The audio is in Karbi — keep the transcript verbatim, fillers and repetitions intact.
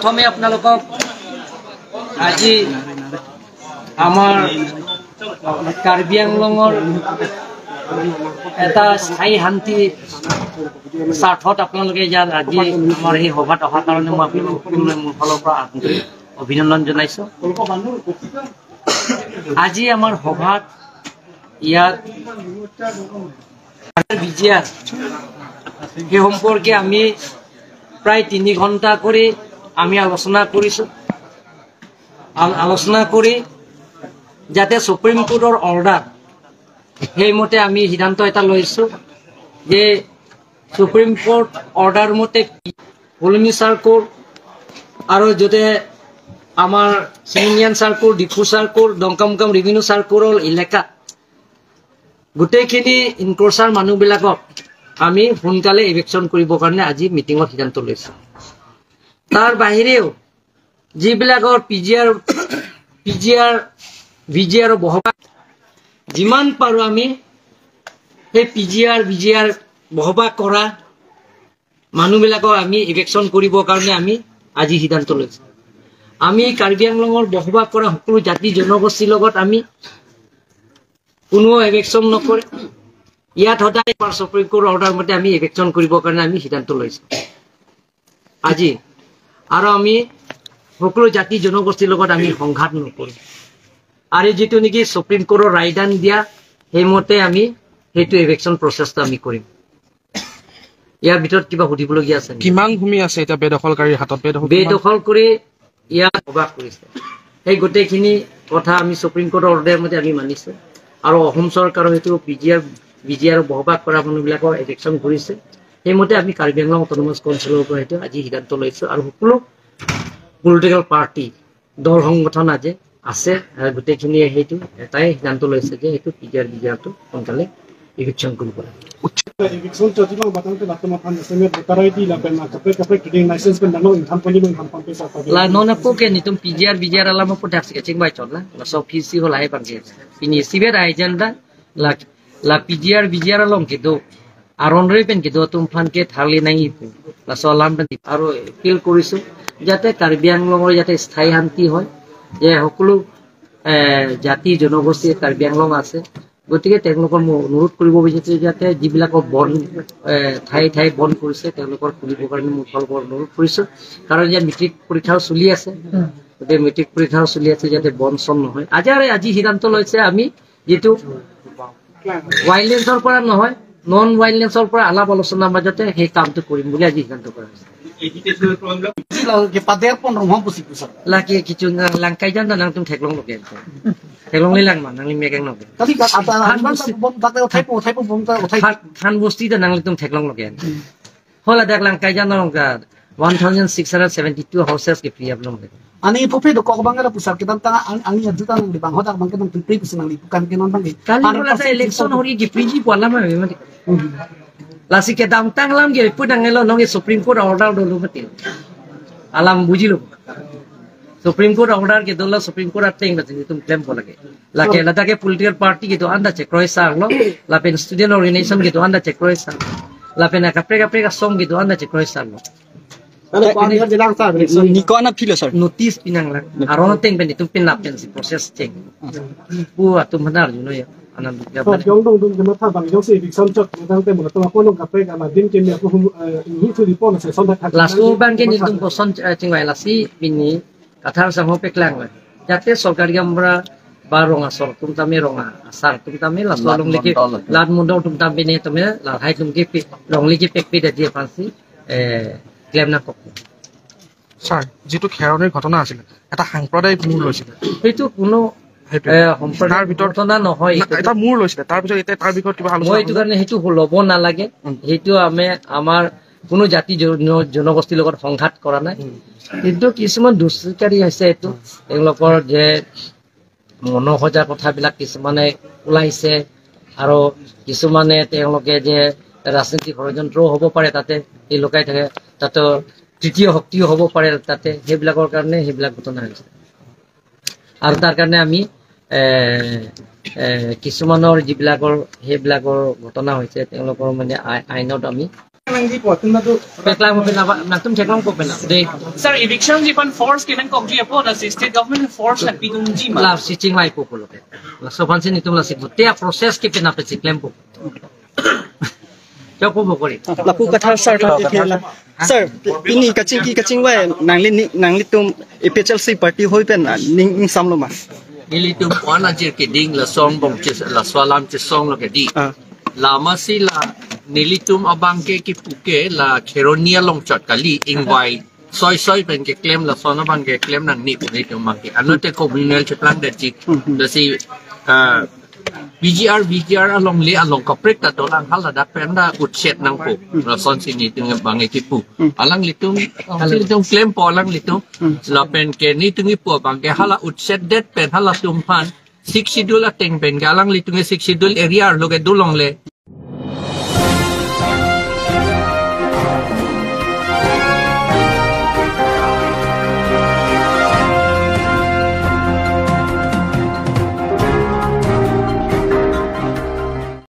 প্ৰথমে আপোনালোকক আজি আমাৰ কাৰ্বি আংলঙৰ এটা স্থায়ী শান্তি স্বাৰ্থত আপোনালোকে ইয়াত আজি আমাৰ এই সভাত অহাৰ কাৰণে মই আপোনালোকক সকলোৰে মোৰ ফালৰ পৰা আন্তৰিক অভিনন্দন জনাইছো। আজি আমাৰ সভাত ইয়াত বিজিআৰ সেই সম্পৰ্কে আমি প্ৰায় তিনি ঘন্টা কৰি আমি আলোচনা কৰিছো। আল- আলোচনা কৰি যাতে সুপ্ৰিম কোৰ্টৰ অৰ্ডাৰ, সেইমতে আমি সিদ্ধান্ত এটা লৈছো যে সুপ্ৰিম কোৰ্ট অৰ্ডাৰ মতে ফুলনি চাৰ্কোল আৰু যাতে আমাৰ চিমিনিয়ান চাৰ্কোল, ডিফু চাৰ্কোল, ডংকামুকাম ৰেভিনিউ চাৰ্কোলৰ এলেকাত গোটেইখিনি ইনক্ৰচাৰ মানুহবিলাকক আমি সোনকালে ইভিকশ্যন কৰিবৰ কাৰণে আজি মিটিঙত সিদ্ধান্ত লৈছো। তাৰ বাহিৰেও যিবিলাকৰ পিজিআৰ, পিজিআৰ, ভিজিআৰ বহবাক যিমান পাৰো আমি সেই পিজিআৰ, ভিজিআৰ বহবাক কৰা মানুহবিলাকক আমি ইভিকশ্যন কৰিবৰ কাৰণে আমি আজি সিদ্ধান্ত লৈছো। আমি কাৰ্বি আংলঙৰ বসবাস কৰা সকলো জাতি জনগোষ্ঠীৰ লগত আমি কোনো ইভিকশ্যন নকৰে। ইয়াত সদায় আমাৰ সুপ্ৰিম কোৰ্ট অৰ্ডাৰ মতে আমি ইভিকশ্যন কৰিবৰ কাৰণে আমি সিদ্ধান্ত লৈছো আজি। আৰু আমি সকলো জাতি জনগোষ্ঠীৰ লগত আমি সংঘাত নকৰোঁ। আৰু যিটো নেকি সুপ্ৰিম কোৰ্টৰ ৰায়দান দিয়া, সেইমতে আমি সেইটো ইভিকশ্যন প্ৰচেছটো আমি কৰিম। ইয়াৰ ভিতৰত কিবা সুধিবলগীয়া আছে নেকি? কিমান ভূমি আছে এতিয়া বেদখলকাৰীৰ হাতত? বেদখল কিমান? বেদখল কৰি ইয়াত বসবাস কৰিছে। সেই গোটেইখিনি কথা আমি সুপ্ৰিম কোৰ্টৰ অৰ্ডাৰ মতে আমি মানিছো। আৰু অসম চৰকাৰৰ সেইটো পিজিআৰ, ভিজিআৰ বসবাস কৰা মানুহবিলাকৰ ইভিকশ্যন কৰিছে। সেইমতে আমি কাৰ্বি আংলং অট'নমাছ কাউন্সিলৰ পৰা সেইটো আজি সিদ্ধান্ত লৈছো। আৰু সকলো পলিটিকেল পাৰ্টি, দল সংগঠন আজি আছে, আৰু গোটেইখিনিয়ে সেইটো এটাই সিদ্ধান্ত লৈছে যে সেইটো পিজিআৰ, ভিজিআৰটো সোনকালে ইভিকশ্যন কৰিব লাগে। Eviction chot-i long batang te latum aphan S M E voter I D lapen kaprek kaprek trading license pen dano inghan poni inghan pon pe sa. La non apo ke nelitum P G R, V G R alam apo dak si kachingvai chot la. Laso P C ho lahai abang ke. Pini isivet agenda la, la P G R, V G R along kedo, aron re pen kedo atum aphan ke tharli nangji pu. Laso alam pen aru appeal koriso jate Karbi Anglongor jate sthayi shanti hoy, je hokolo, eh, jati jonogosti Karbi Anglong ase, গতিকে তেওঁলোকৰ মই অনুৰোধ কৰিব বিচাৰিছো যাতে যিবিলাকৰ বন্ধ, এ, ঠাই ঠাই বন্ধ কৰিছে, তেওঁলোকৰ খুলিবৰ কাৰণে মোৰ ফালৰ পৰা অনুৰোধ কৰিছো। কাৰণ ইয়াত মেট্ৰিক পৰীক্ষাও চলি আছে, গতিকে মেট্ৰিক পৰীক্ষাও চলি আছে, যাতে বন্ধ চন্ধ নহয়। আজি, আজি সিদ্ধান্ত লৈছে আমি যিটো ভাইলেন্সৰ পৰা নহয়, নন ভাইলেন্সৰ পৰা আলাপ আলোচনাৰ মাজতে সেই কামটো কৰিম বুলি আজি সিদ্ধান্ত কৰা হৈছে। Lake pader pon rumah pusi pusat. Lake kechung lang, langkai jan nangtum theklonglo ke. Theklonglelang ma, nangli mekeng lo ke. Tapi kat ata Than bom bosti. Bom tak uthai po, uthai po, bom tak uthai. Than, than bosti ta nanglitum theklonglo ke. Hola dak langkai jan nang ka one thousand six hundred seventy-two houses ke free up long ke. Ani phope dokok abang ada pusat kedamtang ang, ani adu ta nangli bang hodak abang ke nangpripri pusi nangli bukan ke non abang ke. Kali Para bola sa persen election sisa. Hori ke free ji pu alam ma memang. Hmm. Lasi kedamtang alam ke pu nanglo nonke Supreme Court order dolo mati. Alam bujilo. Supreme Court order kedo la Supreme Court ateng mati nelitum claim po lake. Lake ladak ke political party kedo-an ta chekroi sa lo, lapen student organization kedo-an ta chekroi sa, lapen kaprek kaprek asong kedo-an ta chekroi sa lo. Ano, kung ano bilang sa, election. Niko ana philo, sir. Notice pinanglang. Aron ateng pen itum pinlap pen si process cheng. Pu atum hanar juno ya. Anan dukya. So, balik. Jong dong dong jama tha bang jong si eviction chot, jong te mo to apo nong kaprek ama din ke mi apo hum, eh, ini tu di pon se son dak. Laso abang ke nelitum koson, eh, chingvai lasi pini Kathar sangho peklang le. Jate sorkari gaonbura ba rong asor atum tame, rong asar atum tame, laso Lad along leke mondol atum. Lad mondol atum tame ne tame, lahai atum ke pe, longle kepekpe dadi aphansi, eh, claim nangkok. Sir, যিটো খেৰণিৰ ঘটনা আছিলে, এটা সাম্প্ৰদায়িক মূৰ লৈছিলে। সেইটো কোনো, সেইটো। এ, সম্প্ৰদায়িক তাৰ ভিতৰত ঘটনা নহয় না, এইটো। এটা মূৰ লৈছিলে, তাৰ পিছত এতিয়া তাৰ বিষয়ত কিবা আলোচনা মই এইটো হ'লনে? কাৰণে সেইটো ল'ব নালাগে। উম। সেইটো আমি, আমাৰ কোনো জাতি জন-, জনগোষ্ঠীৰ লগত সংঘাত কৰা নাই। উম। কিন্তু কিছুমান দুষ্কৃতিকাৰী আছে এইটো। উম। তেওঁলোকৰ যে মনোসজা কথাবিলাক কিছুমানে ওলাইছে আৰু কিছুমানে তেওঁলোকে যে ৰাজনৈতিক ষড়যন্ত্ৰও হ'ব পাৰে তাতে, এই লুকাই থাকে, তাতে তৃতীয় শক্তিও হ'ব পাৰে তাতে, সেইবিলাকৰ কাৰণে সেইবিলাক ঘটনা হৈছে। আৰু তাৰ কাৰণে আমি, এ, এ, কিছুমানৰ যিবিলাকৰ, সেইবিলাকৰ ঘটনা হৈছে, তেওঁলোকৰ মানে আই-, আইনত আমি nangji po, atum nadu. Peklang mo pina ba, nangtum cheklong po pina. De. Sir, eviction ji pan force ke nangkokji apo, na si state government force nangpidunji ma? Lasi chinglai po pulo. Laso aphansi netum lasi putia process ke pina pechiklem po. Chok po bokori. Lapu kathar sir tha ke la. Sir, pini kachingki kachingvai nangli ni nanglitum A P H L C party hoi pen ah, ning ning samlo ma. Nelitum wan ajir keding lason bong chis laso alam chisong lo kedi. Ah. Lama si la nelitum abang ke kipu ke la Kheroni along chot kali ingvai soi soi pen keklem lason abang keklem nangji pu nelitum abang ke. Ano te communal cheplang detji. Lasi ah, V G R, V G R along le along kaprek ta dolang haladak pen ta utset nangpo. Lasonsi nelitum abang ke kipu. Alanglitum, alanglitum klempo alanglitum. Lapen ke nelitum kipu abang ke hala utset det pen halatum aphan Sixth Schedule ateng pen ke alanglitum ke Sixth Schedule area arlo ke dolongle.